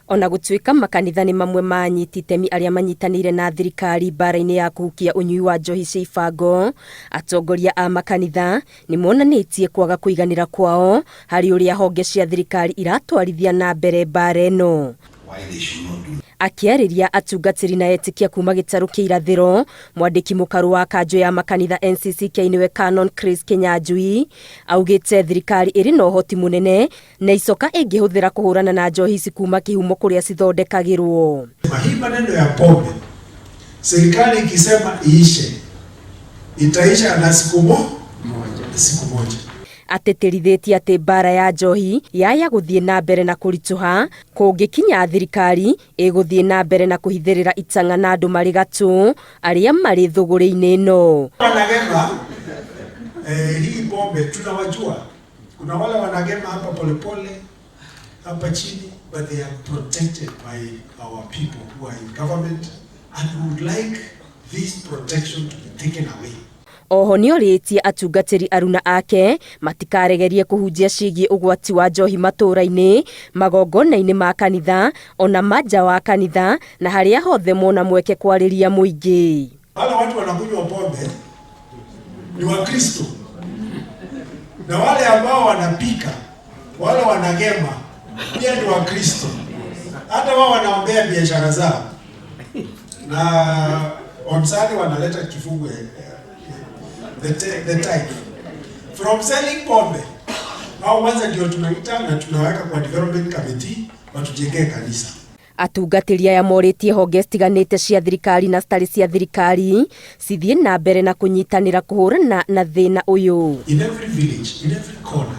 Ona gũtuĩka makanitha nĩ mamwe ma anyiti itemi arĩa manyitanĩire na thirikari mbara-inĩ ya kũhukia ũnyui wa njohi cia ibango, atongoria a makanitha nĩ monanĩtie kwaga kũiganĩra kwao harĩ ũrĩa honge cia thirikari iratwarithia na mbere mbara ĩno. Akĩarĩria atungatĩri na etĩkia kuma gĩtarũ kĩa irathĩro, mwandĩki mũkarũ wa kanjũ ya makanitha NCCK nĩwe Canon Chris Kinyanjui augĩte thirikari ĩrĩ na ũhoti mũnene na icoka ĩngĩhũthĩra kũhũrana na njohi ici kuma kĩhumo kũrĩa cithondekagĩrwo. Hii maneno ya pombe, serikali ikisema iishe, itaisha na siku siku moja. Atĩtĩrithĩtie atĩ mbara ya njohi yaya gũthiĩ na mbere na kũritũha kũngĩkinya thirikari ĩgũthiĩ na mbere na kũhithĩrĩra itang'a na andũ marĩ gatũ arĩa marĩ thũgũrĩ-inĩ ĩno. Wanagema hii pombe tunawajua. Kuna wale wanagema hapa polepole hapa chini, but they are protected by our people who are in government and we would like this protection to be taken away. Oho nĩorĩtie atungatĩri aruna ake matikaregerie kũhunjia ciĩgiĩ ũgwati wa njohi matũũra-inĩ, magongona-inĩ ma kanitha ona manja wa kanitha na harĩa hothe mona mweke kwarĩria mũingĩ. Wale watu wanakunywa pombe ni Wakristo, na wale ambao wanapika, wale wanagema pia ni Wakristo. Hata wao wanaombea biashara zao, na on Sunday wanaleta kifungu the tithe from selling pombe. Au kwanza ndio tunaita na tunaweka kwa development committee watujengee kanisa. Atungatĩri aya morĩtie honge citiganĩte cia thirikari na citarĩ cia thirikari cithiĩ na mbere na kũnyitanĩra kũhũrana na thĩna ũyũ. In every village, in every corner,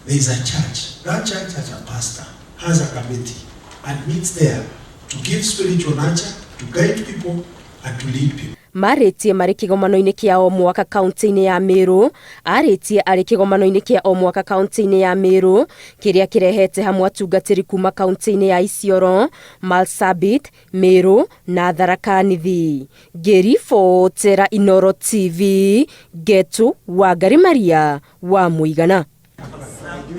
there is a church. That church has a pastor, has a committee, and meets there to give spiritual nurture, to guide people, and to lead people. Marĩtie marĩ kĩgomano-inĩ kĩa o mwaka kaunti-inĩ ya Meru. Arĩtie arĩ kĩgomano-inĩ kĩa o mwaka kaunti-inĩ ya Meru kĩrĩa kĩrehete hamwe atungatĩri kuma kaunti-inĩ ya Isiolo, Marsabit, Meru na Tharaka Nithi. Ngĩribotera Inooro TV, Ngetu Wangari Maria wa Mũigana.